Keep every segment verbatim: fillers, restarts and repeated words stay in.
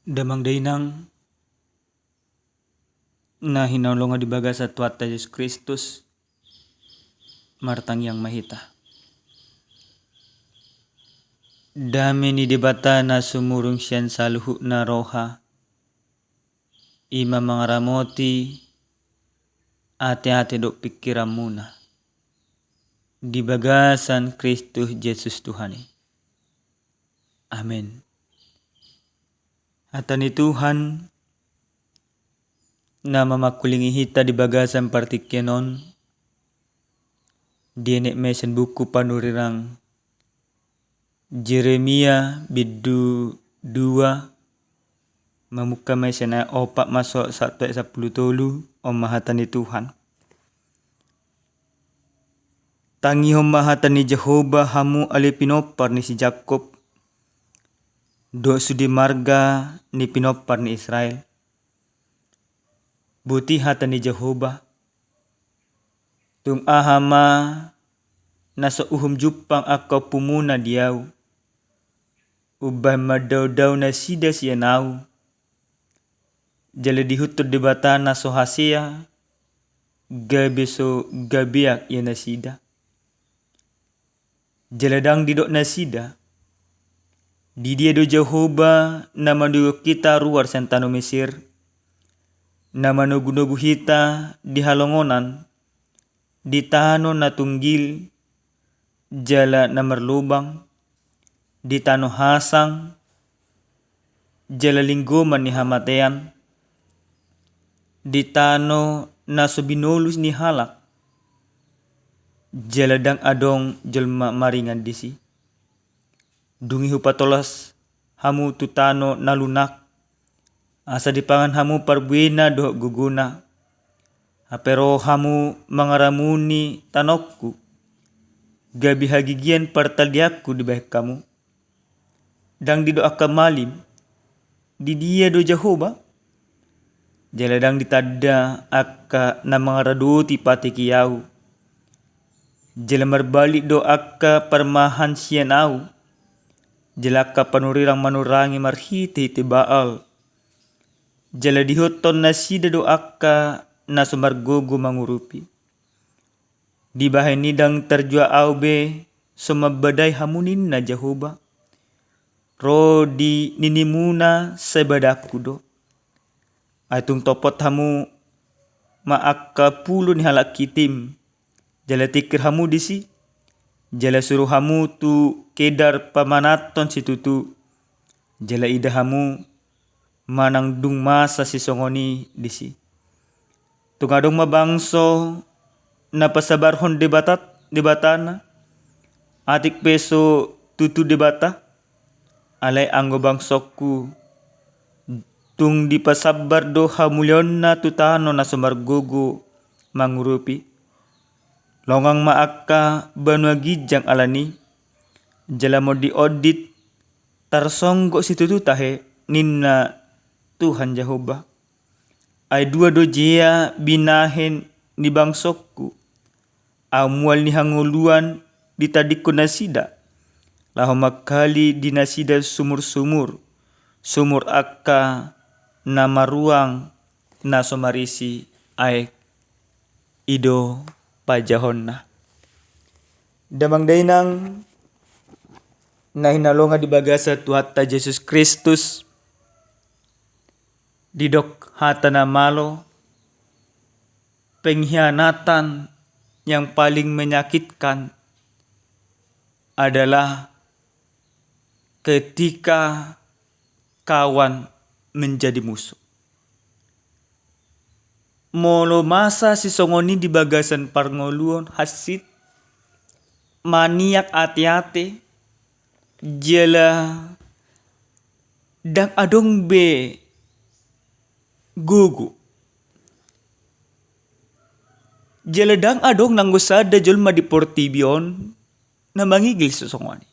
Damang dainang na hinaholongan di bagasan Tuhanta Jesus Kristus, martangiang ma hita. Dame ni Debata na sumurung sian saluhutna roha, i ma mangaramoti ateate dohot pingkiranmuna di bagasan Kristus Jesus Tuhan i. Amen. Hata ni Tuhan na mamangkulingi hita di bagasan partingkian on, dienet ma i sian buku Panurirang Jeremia bindu dua, mamungka ma i sian ayat opat masuk sahat tu ayat sampulu tolu. On ma hata ni Tuhan. Tangihon ma hata ni Jahowa, hamu ale pinompar ni si Jakkob, dohot sude marga ni pinompar ni Israel. Boti hata ni Jahowa: Tung aha ma na so uhum jumpang angka ompumuna di ahu, umbahen mandaodao nasida sian ahu? Jala diihuthon Debata na so hasea, gabe so gabeak ia nasida. Jala ndang didok nasida: Didia do Jahowa na mandoion hita ruar sian tano Mesir, na manogunogu hita di halongonan, di tano na tunggil jala na marlobang, di tano hasang jala linggoman ni hamatean, di tano na so binolus ni halak, jala ndang adong jolma maringan disi? Dung i hupatolhas hamu tu tano na lunak, asa dipangan hamu parbuena dohot gogona. Hape ro hamu mangaramuni tanongku, gabe hagigian partaldeanku dibahen hamu. Ndang didok angka malim: Didia do Jahowa? Jala ndang ditanda angka na mangaradoti patiki ahu. Jala marbalik do angka parmahan sian ahu, jala angka panurirang manurangi marhitehite Baal. Jala diihuthon nasida do angka na so margogo mangurupi. Dibahen i ndang tarjua ahu be so mambadai hamu, ninna Jahowa. Ro di ninimuna sai badaanku do. Ai tung topot hamu ma angka pulo ni halak Kitim, jala tingkir hamu disi, jala suru hamu tu Kedar pamananhon situtu, jala ida hamu manang dung masa sisongon i disi. Tung adong ma bangso na pasabarhon Debata, Debatana, atik pe so tutu Debata? Alai anggo bangsongku, tung dipasambar do hamuliaonna tu tano na so margogo mangurupi. Longang ma angka banua ginjang alani, jala monditondit tarsonggot situtu tahe, ninna Tuhan Jahowa. Ai dua do jea binahen ni bangsongku, ahu mual ni hangoluan ditadingkon nasida, laho manghali di nasida sumur-sumur, sumur angka na maruang na so marisi aek. I do panjahonna. Damang dainang na hinaholongan di bagasan Tuhanta Jesus Kristus, didok hata na malo, pengkhianatan yang paling menyakitkan adalah ketika kawan menjadi musuh. Molo masa sisongon i di bagasan parngoluon, hansit, maniak ateate, jala ndang adong be gogo. Jala ndang adong nanggo sada jolma di portibi on na mangigil sisongon i.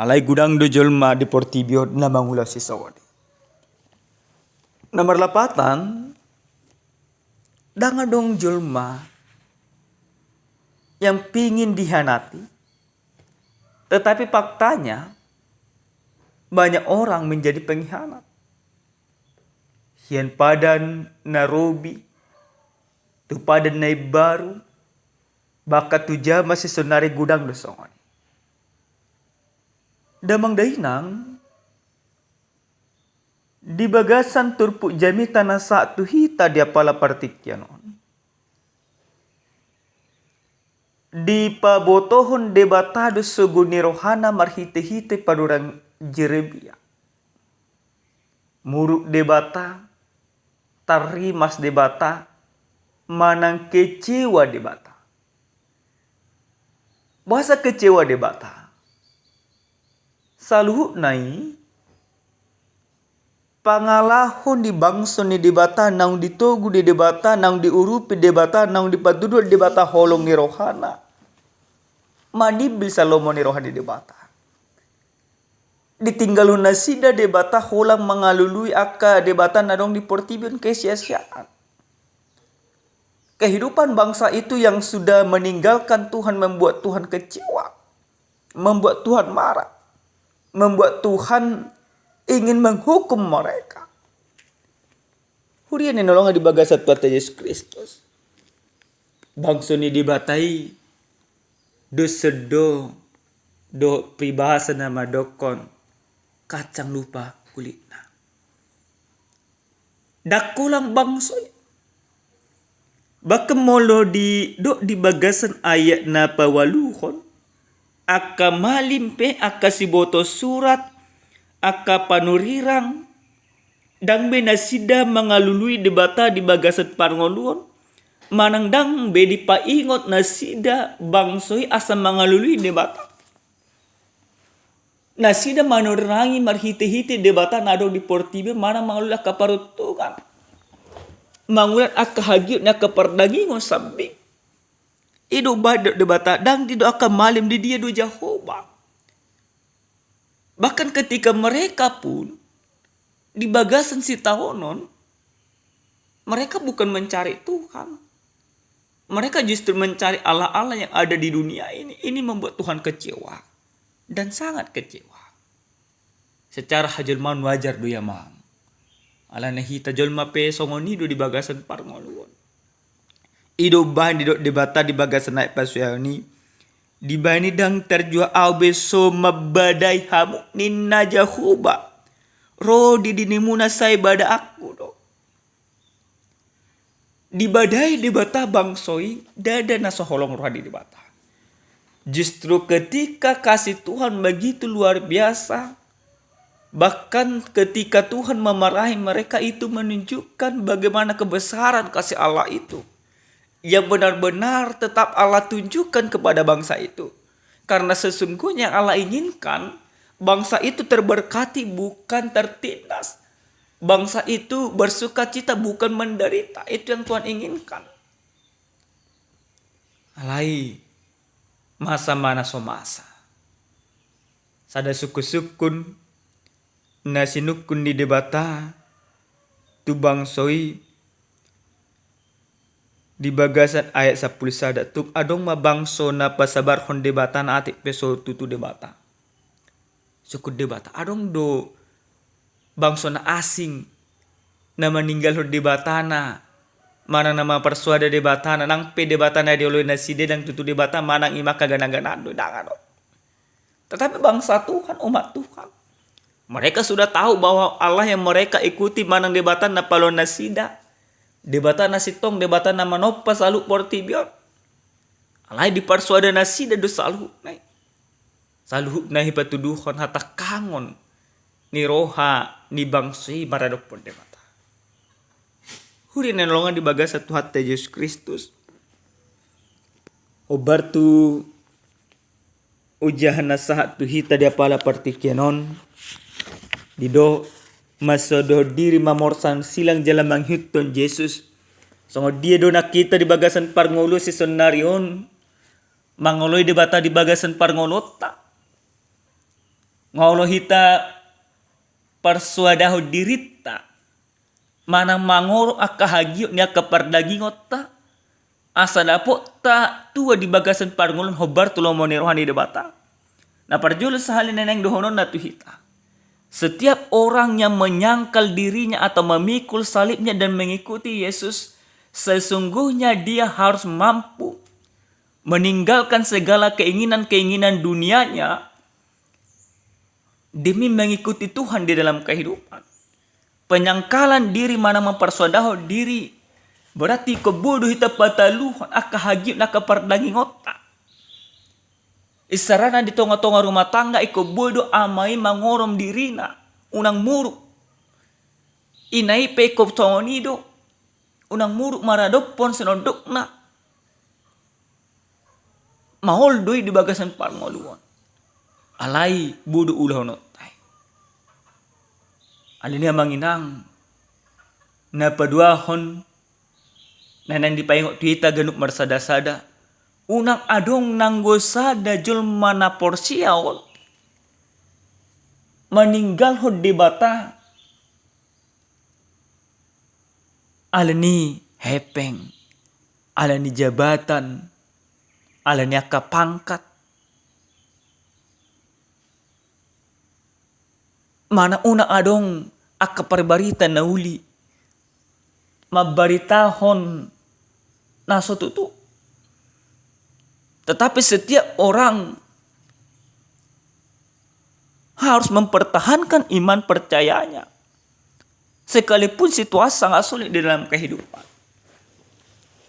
Alai godang do jolma di portibi on na mangula sisongon i. Na marlapatan, ndang adong jolma yang pingin dihianati, tetapi faktanya banyak orang menjadi pengkhianat. Sian padan na robi, tu padan na imbaru, bahkan tu jaman sisonari godang do songon i. Damang dainang, di bagasan turpuk jamita na sahat tu hita di apala partingkian on, dipabotohon Debata do sogo ni rohana marhitehite panurirang Jeremia. Muruk Debata, tarrimas Debata, manang kecewa Debata. Boasa kecewa Debata? Saluhutna i pangalaho ni bangso ni Debata, naung ditogu ni Debata, naung diurupi Debata, naung dipatuduhon Debata holong ni rohana, manimbil salomo ni roha ni Debata. Ditinggalhon nasida Debata holan mangalului angka debata na adong di portibi on, kesia-siaan. Kehidupan bangsa itu yang sudah meninggalkan Tuhan membuat Tuhan kecewa, membuat Tuhan marah, membuat Tuhan ingin menghukum mereka. Huria na hinaholongan di bagasan Tuhanta Jesus Kristus, bangso ni Debata i dos do, dohot pribahasa na mandokkon kacang lupa kulitna. Ndang holan bangso i. Bahkan molo didok di bagasan ayat na paualuhon, angka malim pe, angka siboto surat, angka panurirang, ndang be nasida mangalului Debata di bagasan parngoluon, manang ndang be dipaingot nasida bangso i asa mangalului Debata. Nasida manurirangi marhitehite debata na adong di portibi on, manang mangalului angka paruntungan, mangulat angka hagiot ni angka pardagingon sambing. I do umbahen didok Debata, ndang didok angka malim, di dia do Jahowa. Bahkan ketika mereka pun di bagasan sitaonon, mereka bukan mencari Tuhan. Mereka justru mencari allah-allah yang ada di dunia ini. Ini membuat Tuhan kecewa dan sangat kecewa. Secara hajolmaon wajar do i, amang. Alana hita jolma pe songon i do di bagasan parngoluon. I do umbahen didok Debata di bagasan ayat pasuaon i, dibahen i ndang tarjua ahu be so mambadai hamu, ninna Jahowa. Ro di dirimuna sai badaanku do. Dibadai Debata bangso i, ndada na so holong roha ni Debata. Justru ketika kasih Tuhan begitu luar biasa, bahkan ketika Tuhan memarahi mereka, itu menunjukkan bagaimana kebesaran kasih Allah itu yang benar-benar tetap Allah tunjukkan kepada bangsa itu. Karena sesungguhnya yang Allah inginkan, bangsa itu terberkati, bukan tertindas. Bangsa itu bersukacita, bukan menderita. Itu yang Tuhan inginkan. Alai masa ma na so masa. Sada sungkun-sungkun na sinungkun ni Debata tu bangso i di bagasan ayat sampulu sada, tung adong ma bangso na pasabarhon Debata na atik pe so tutu Debata. Sungkun Debata, adong do bangso na asing na maninggalhon Debatana, manang na mamparsoada Debatana, nang pe Debata na dioloi nasida ndang tutu Debata, manang i ma angka gana-ganaan do, ndang adong. Tetapi bangsa Tuhan, umat Tuhan, mereka sudah tahu bahwa Allah yang mereka ikuti manang Debata na paoloan nasida, Debata na sintong, Debata na manompa saluhut portibi on. Alai diparsoada nasida do saluhutna i. Saluhutna i patuduhon hatangkangon ni roha ni bangso i maradophon Debata. Huria na hinaholongan di bagasan Tuhanta Jesus Kristus. Hombar tu ojahan na sahat tu hita di apala partingkian on, didok, mansodohon diri, mamorsan silang jala mangihuthon Jesus. Songon dia do nang hita di bagasan parngoluon sisonari on, mangoloi Debata di bagasan parngoluonta? Nga olo hita parsoadahon dirinta manang mangorop angka hagiot ni angka pardagingonta, asa dapotta tua di bagasan parngoluon hombar tu lomo ni roha ni Debata? Na parjolo sahali na naeng dohononna tu hita, Setiap orang yang menyangkal dirinya atau memikul salibnya dan mengikuti Yesus, sesungguhnya dia harus mampu meninggalkan segala keinginan-keinginan dunianya demi mengikuti Tuhan di dalam kehidupan. Penyangkalan diri manang mempersuadahon diri, berarti ingkon boi do hita pataluhon angka hagiot na angka pardagingonta. Isarana di tonga-tonga rumah tangga ingkon boi do ama i mangorom dirina, unang muruk. Ina i pe ingkon songon i do, unang muruk maradophon sinondukna. Maol do i di bagasan parngoluon. Alai boi do ulahononta i. Alani i amang inang, na paduahon, na naeng dipaingot tu hita ganup marsada-sada, unang adong nanggo sada jolma na porsea on maninggalhon Debata alani hepeng, alani jabatan, alani angka pangkat. Manang unang adong angka parbarita na uli mambaritahon na so tutu. Tetapi setiap orang harus mempertahankan iman percayanya, sekalipun situasi sangat sulit di dalam kehidupan.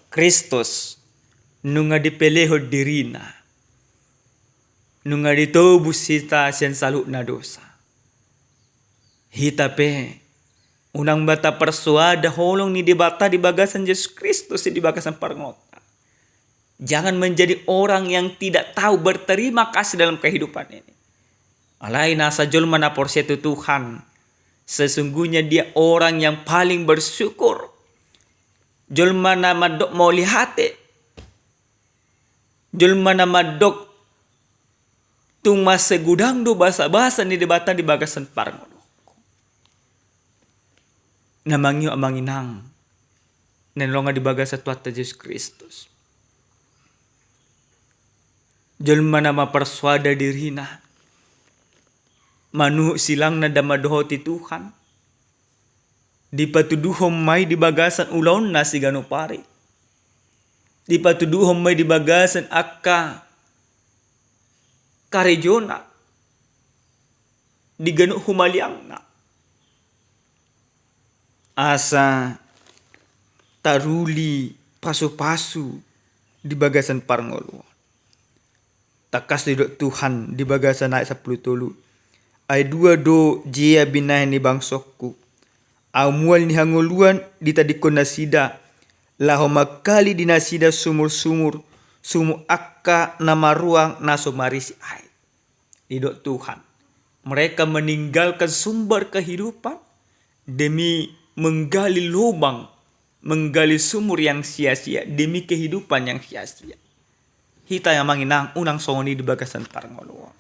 Kristus nunga dipelehon dirina, nunga ditobus hita sian saluhutna dosa. Hita pe, unang ma taparsoada holong ni Debata di bagasan Jesus Kristus i di bagasan parngoluonta. Jangan menjadi orang yang tidak tahu berterima kasih dalam kehidupan ini. Alai nasa jolma na porsea tu Tuhan, sesungguhnya dia orang yang paling bersyukur. Jolma na mandok mauliate. Jolma na mandok tung mansai godang do basabasa ni Debata di bagasan parngoluonku. Na mangihut amang inang na hinaholongan di bagasan Tuhanta Jesus Kristus. Jolma na mamparsoada dirina, manuhuk silangna ndang mandohoti Tuhan, dipatuduhon ma i di bagasan ulaonna siganup ari. Dipatuduhon ma i di bagasan angka karejona, di ganup humaliangna. Asa taruli pasu-pasu di bagasan parngoluon. Tangkas didok Tuhan di bagasan ayat sampulu tolu. Ai dua do jea binahen ni bangsongku. Ahu mual ni hangoluan ditadingkon nasida, laho mangkali di nasida sumur-sumur, sumur angka na marruang na so marisi aek. Didok Tuhan, mereka meninggalkan sumber kehidupan demi menggali lubang, menggali sumur yang sia-sia demi kehidupan yang sia-sia. Hita amang inang unang songon i di bagasan parngoluon.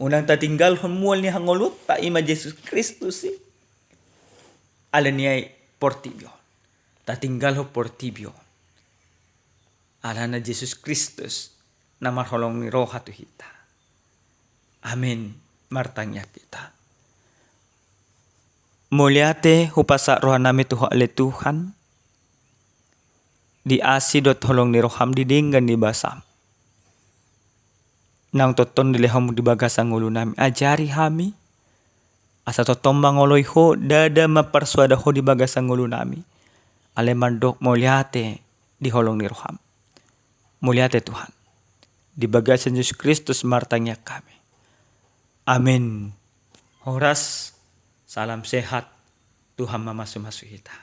Unang tatinggalhon mual ni hangoluonta i ma Jesus Kristus i. Alani i portibi on. Tatinggalhon portibi on. Alana Jesus Kristus na marholong ni roha tu hita. Amen. Martangiang hita. Mauliate hupasahat rohanami tu Ho ale Tuhan, di asi dohot holong ni roham, di denggan ni basam. Naung tongtong dilehonmu di bagasan ngolunami, ajari hami asa tongtong mangoloi Ho, ndada mamparsoada Ho di bagasan ngolunami. Alai mandok mauliate di holong ni roham. Mauliate Tuhan. Di bagasan Jesus Kristus martangiang hami. Amen. Horas, salam sehat, Tuhan mamasu-masu hita.